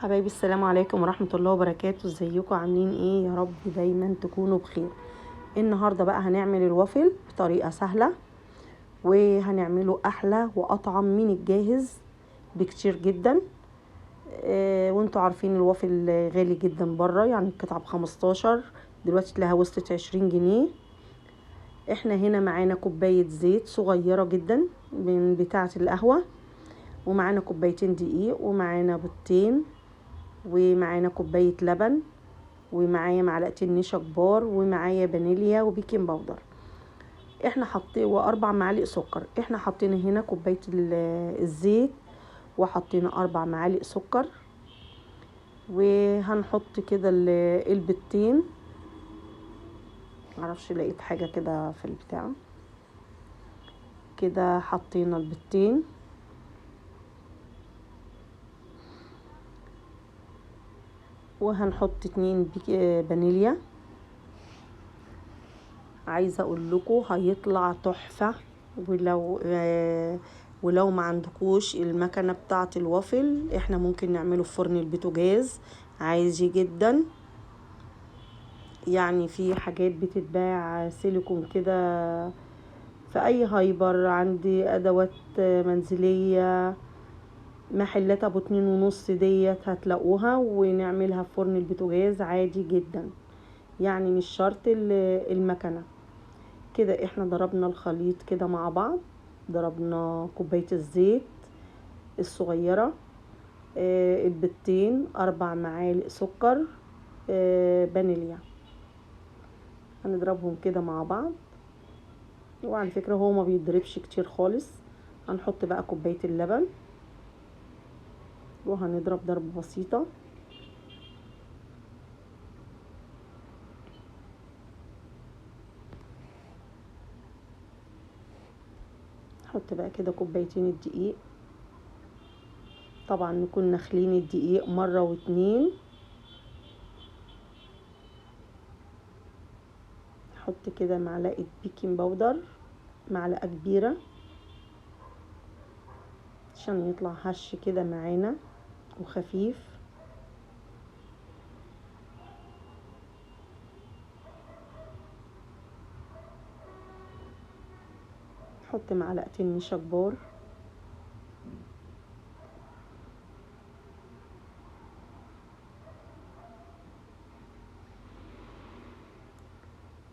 حبايبي السلام عليكم ورحمة الله وبركاته. ازيكم عاملين ايه؟ يا رب دايما تكونوا بخير. النهاردة بقى هنعمل الوافل بطريقة سهلة، وهنعمله احلى واطعم من الجاهز بكتير جدا. وانتوا عارفين الوافل غالي جدا بره، يعني القطعة ب15، دلوقتي تلاقيها وصلت 20 جنيه. احنا هنا معانا كوباية زيت صغيرة جدا من بتاعة القهوة، ومعانا كوبايتين دقيق، ومعانا بيضتين، ومعانا كوباية لبن، ومعايا معلقتين نشا كبار، ومعايا فانيليا و baking powder. احنا حاطين واربع معالق سكر. احنا حطينا هنا كوباية الزيت، وحطينا 4 معالق سكر، وهنحط كده البيضتين. معرفش لقيت حاجة كده في البتاع كده. حطينا البيضتين، وهنحط 2 فانيليا. عايزه اقول لكم هيطلع تحفة. ولو ما عندكوش المكنه بتاعه الوافل، احنا ممكن نعمله في فرن البوتاجاز عادي جدا. يعني في حاجات بتتباع سيليكون كده في اي hyper، عندي ادوات منزلية، محلات ابو 2.5 ديت هتلاقوها، ونعملها في فرن البوتاجاز عادي جدا، يعني مش شرط المكنه. كده احنا ضربنا الخليط كده مع بعض، ضربنا كوباية الزيت الصغيرة، البيضتين، 4 معالق سكر، فانيليا. هنضربهم كده مع بعض. وعلى فكرة هو ما بيتضربش كتير خالص. هنحط بقى كوباية اللبن، وهنضرب ضربة بسيطة. نحط بقى كده كوبايتين الدقيق. طبعا نكون نخلين الدقيق مرة واتنين. نحط كده معلقة baking powder، معلقة كبيرة، عشان يطلع هش كده معانا وخفيف. نحط معلقتين نشا كبار.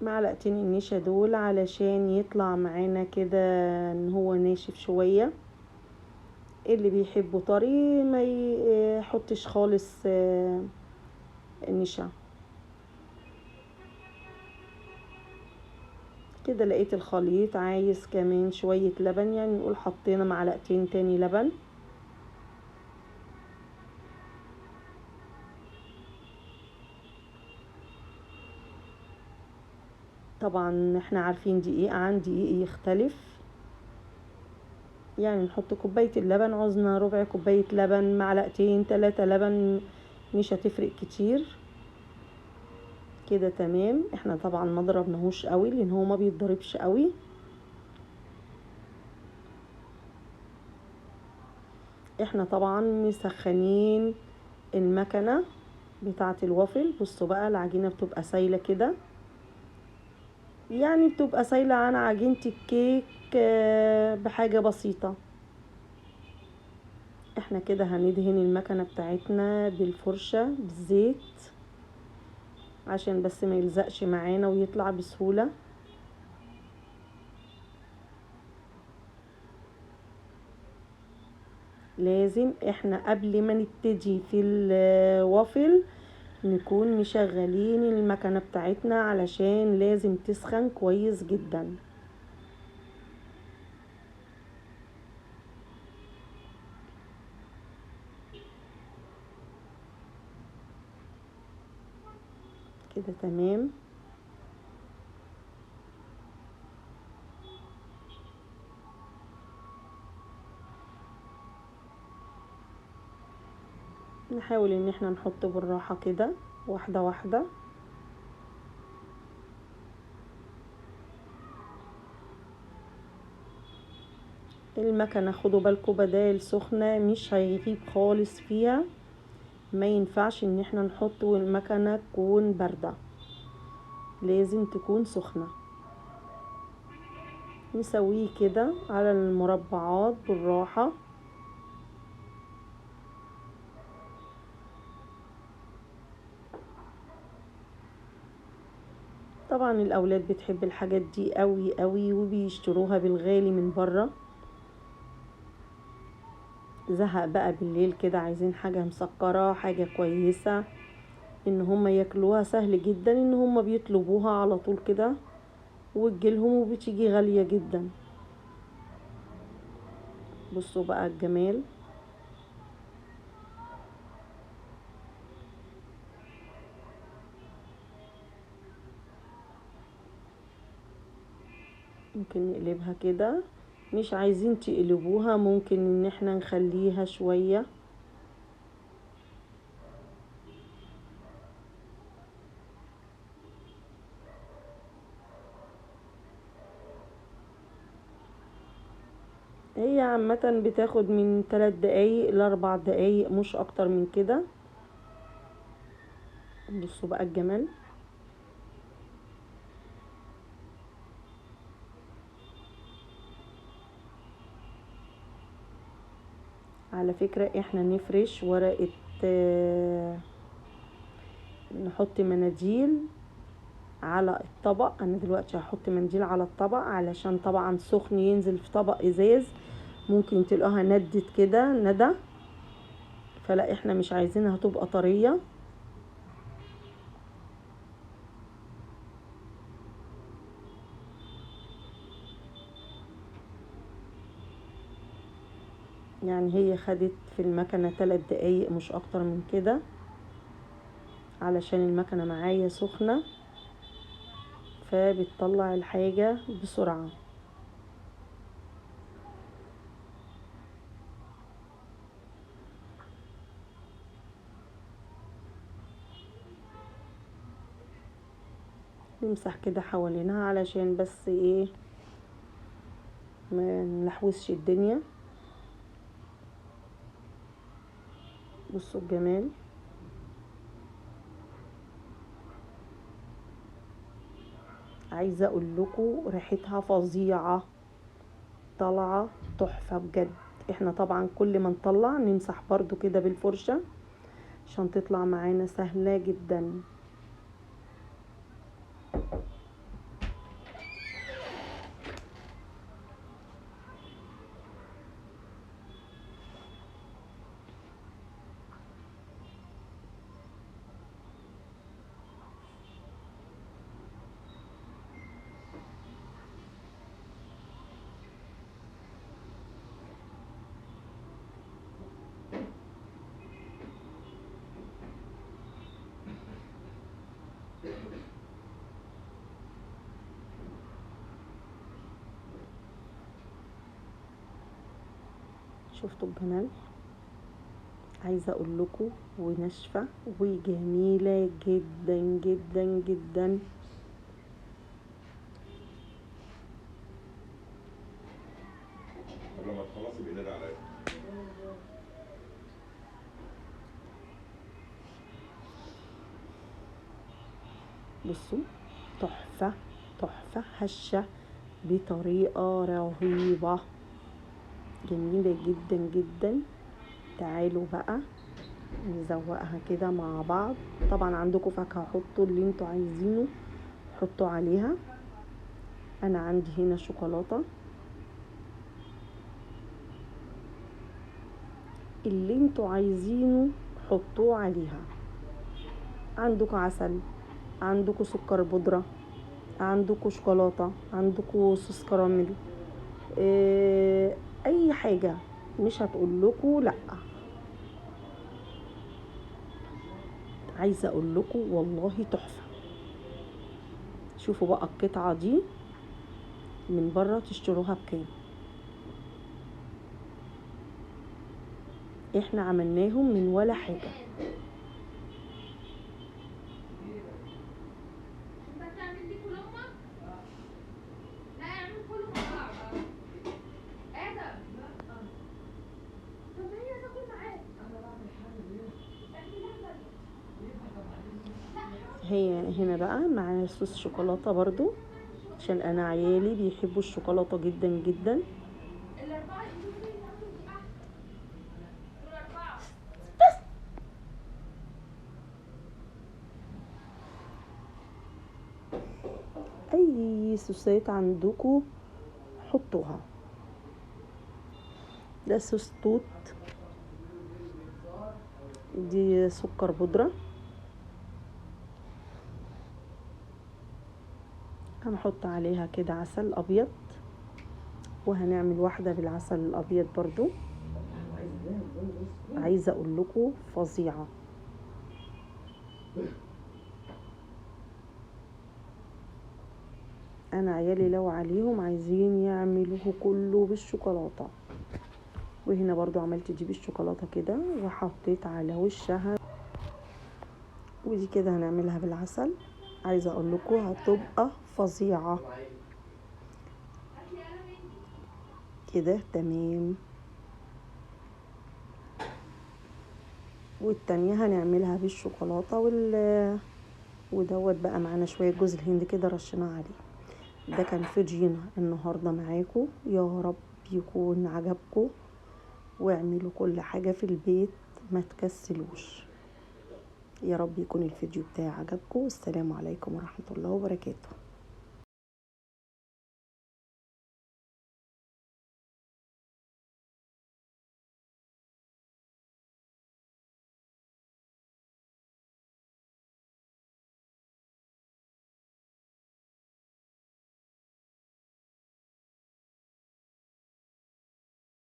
معلقتين النشا دول علشان يطلع معانا كده ان هو ناشف شوية. اللي بيحبه طري ما يحطش خالص النشا. كده لقيت الخليط عايز كمان شوية لبن، يعني نقول حطينا معلقتين تاني لبن. طبعا احنا عارفين دقيق عن دقيق يختلف، يعني نحط كوباية اللبن، عوزنا ربع كوباية لبن، معلقتين 3 لبن، مش هتفرق كتير. كده تمام. احنا طبعا ما ضربناهوش قوي لان هو ما بيتضربش قوي. احنا طبعا مسخنين المكنة بتاعة الوافل. بصوا بقى العجينة بتبقى سايلة كده، يعني بتبقى سايلة عن عجينة الكيك بحاجة بسيطة. احنا كده هندهن المكنة بتاعتنا بالفرشة بالزيت عشان بس ما يلزقش معانا ويطلع بسهولة. لازم احنا قبل ما نبتدي في الوافل نكون مشغلين المكنة بتاعتنا علشان لازم تسخن كويس جدا. كده تمام. نحاول ان احنا نحط بالراحة كده واحدة واحدة. المكنة خدوا بالكم بدال سخنة مش هيغيب خالص فيها، ما ينفعش ان احنا نحط والمكنة تكون باردة، لازم تكون سخنة. نسويه كده على المربعات بالراحة. طبعا الاولاد بتحب الحاجات دي قوي قوي، وبيشتروها بالغالي من بره. زهق بقى بالليل كده، عايزين حاجة مسكرة، حاجة كويسة ان هم ياكلوها. سهل جدا ان هم بيطلبوها على طول كده وتجيلهم، وبتيجي غالية جدا. بصوا بقى الجمال. ممكن نقلبها كده، مش عايزين تقلبوها ممكن ان احنا نخليها شوية. هي عامة بتاخد من 3 دقايق ل4 دقايق، مش اكتر من كده. بصوا بقى الجمال. على فكرة احنا نفرش ورقة، نحط مناديل على الطبق. انا دلوقتي هحط منديل على الطبق علشان طبعا سخن ينزل في طبق ازاز، ممكن تلاقوها ندت كده ندى، فلا احنا مش عايزينها تبقى طرية. يعني هي خدت في المكنة 3 دقايق مش اكتر من كده، علشان المكنة معايا سخنة فبتطلع الحاجة بسرعة. نمسح كده حوالينها علشان بس ايه ما نلحوسش الدنيا. بصوا الجمال. عايزه اقول لكم ريحتها فظيعة، طالعه تحفة بجد. احنا طبعا كل ما نطلع نمسح برضو كده بالفرشه عشان تطلع معانا سهلة جدا. شفتوا الجمال؟ عايزه اقول لكم وناشفه وجميلة جدا جدا جدا. قبل ما تخلصي بإيدك عليا. بصوا تحفة تحفة، هشه بطريقة رهيبة، جميلة جدا جدا. تعالوا بقى نزوقها كده مع بعض. طبعا عندكم فاكهة، حطوا اللي انتوا عايزينه حطوا عليها. انا عندي هنا شوكولاتة، اللي انتوا عايزينه حطوه عليها. عندكم عسل، عندكم سكر بودرة، عندكم شوكولاتة، عندكم صوص كراميل، اي حاجة مش هتقول لكم لا. عايزه اقول لكم والله تحفة. شوفوا بقى القطعة دي من بره تشتروها بكام؟ احنا عملناهم من ولا حاجة. هي هنا بقى مع صوص شوكولاتة برضو، عشان انا عيالي بيحبوا الشوكولاتة جدا جدا. اي صوصات عندكم حطوها. ده صوص توت، دي سكر بودرة. هنحط عليها كده عسل ابيض، وهنعمل واحدة بالعسل الابيض برضو. عايزة اقول لكم فظيعة. انا عيالي لو عليهم عايزين يعملوه كله بالشوكولاتة. وهنا برضو عملت دي بالشوكولاتة كده وحطيت على وشها، ودي كده هنعملها بالعسل. عايزة اقول لكم هتبقى فظيعة كده. تمام. والتانية هنعملها بالشوكولاتة ودوت بقى معانا شوية جوز الهند كده رشيناه عليه. ده كان فيديونا النهاردة معاكم، يا رب يكون عجبكم، واعملوا كل حاجة في البيت ما تكسلوش. يا رب يكون الفيديو بتاعي عجبكم. والسلام عليكم ورحمة الله وبركاته.